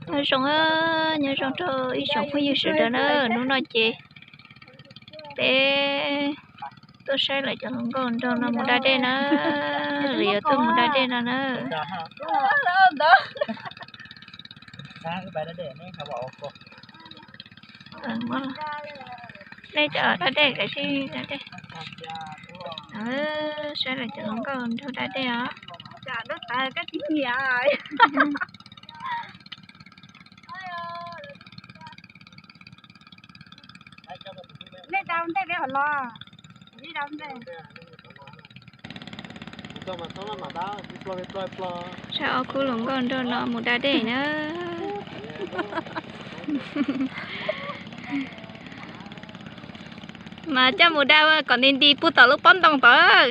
Nyob zoo, nyob zoo rau ib tsoom phooj ywg sawv daws na, hnub no ces peb tuaj saib lawv cov hluas nkauj nraug no mus da dej na, lawv yuav tuaj mus da dej no na. Nej cov da dej, saib lawv cov hluas nkauj nraug da dej os. Saib ob khub hluas nkauj nraug no mus da dej na. Mas coj mus da kom nti nti puag tom lub pob ntoo tod.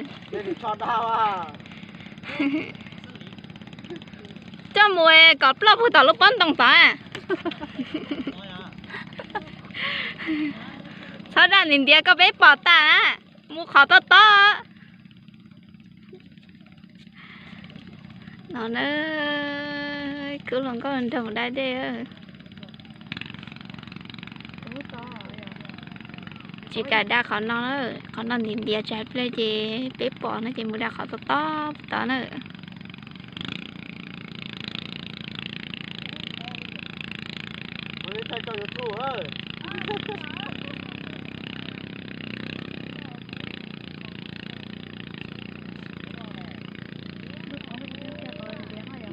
Coj mus kom ploj puag tom lub pob ntoo tod. Txhob da nti nti koj peb pom tas na. Mus qhov tob tob. No na, khub hluas nkauj nraug da dej. Tsis kam da qhov no, qhov no ntiav ntiav tsawv pliag ces peb pom no ces mus da qhov tob tob tod na.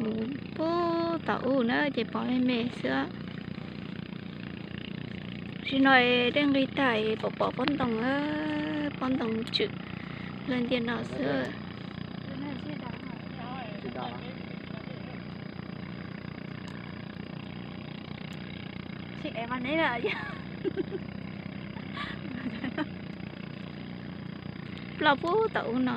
Mus puag tom ub na ces pom me me xwb. Tam sim no dej nqig tag pom pom pob ntoo, pob ntoo tswm lawm ntiaj no xwb. Ploj puag tom ub no.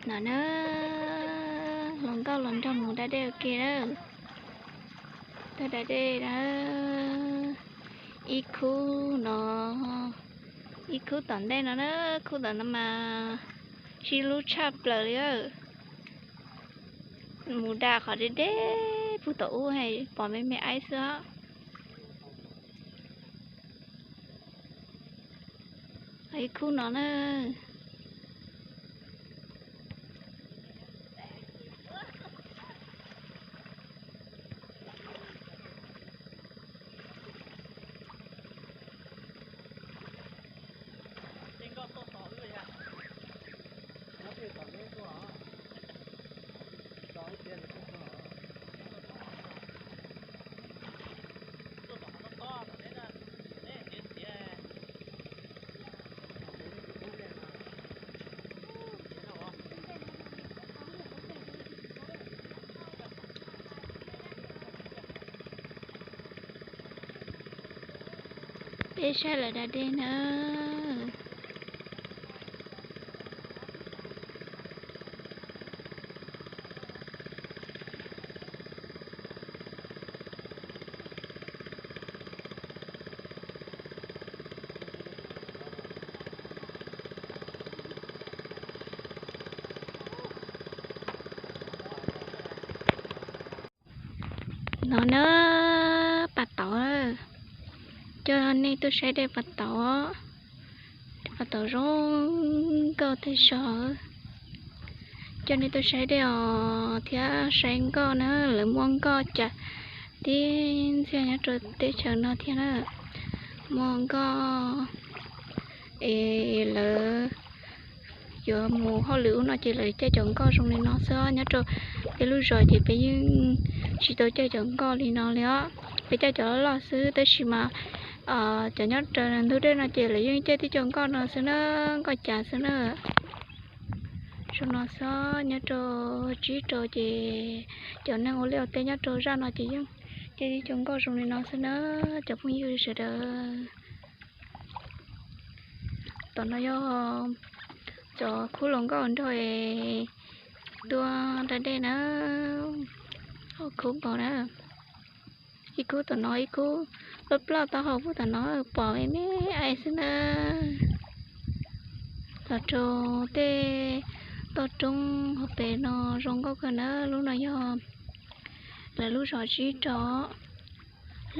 No na, hluas nkauj hluas nraug mus da dej ua ke na. Tuaj da dej na, ib khub no, ib khub tom ntej no na, khub tom no mas sib hlub tshaj plaws li. Mus da qhov deb deb puag tom ub pom me me aib xwb. Ib khub no na. Peb saib lawv da dej na. No na, pas tauv, coj nej tuaj saib dej pas tauv. Dej pas tauv zoo nkauj tag zog. Coj nej tuaj saib dej os thiab saib nkoj na, lawv muaj nkoj cas tib ntxiag nyob rau teb chaws no thiab na. Muaj nkoj es lawv yuav mus hauj lwm ub no ces lawv caij cov nkoj zoo li no xwb. Nyob rau peb lub zos ces peb yeej tsis tau caij cov nkoj li no li os. Peb caij cov loj loj xwb tab sis mas cov nyob rau ntug dej no ces lawv yeej caij tib co nkoj no xwb na, nkoj cav xwb na. Zoo no xwb, nyob rau tsib rau ces cov neeg ua liaj ua teb nyob rau zaj no ces yeej caij tib co nkoj zoo li no xwb na, cov phooj ywg sawv daws. Tom no yog cov khub hluas nkauj nraug tuaj da dej na, khub nkaus na. Ib khub tom no, ib khub ploj ploj taub hau puag tom no, pom me me aiv xwb na. Los rau tej toj roob hauv pes no zoo nkauj kawg na. Lub no yog lawv lub zos Tsib Rov,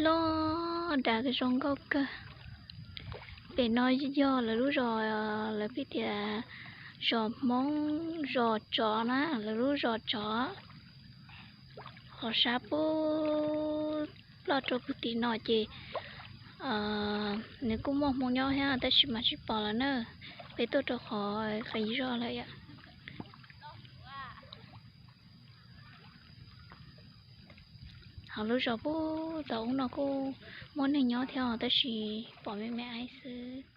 loj dav zoo nkauj kawg. Pem no yog lawv lub zos, lawv pheej tias zos Hmoob zos tsov na, lawv lub zos tsov. Ho sab puag ploj rau puag tim no ces nws kuj muaj Hmoob nyob thiab tab sis mas tsis pom lawm na. Peb tuaj rau qhov qis zog lawm yom. Ho lub zos puag tom ub no kuj muaj neeg nyob thiab tab sis pom me me aiv xwb.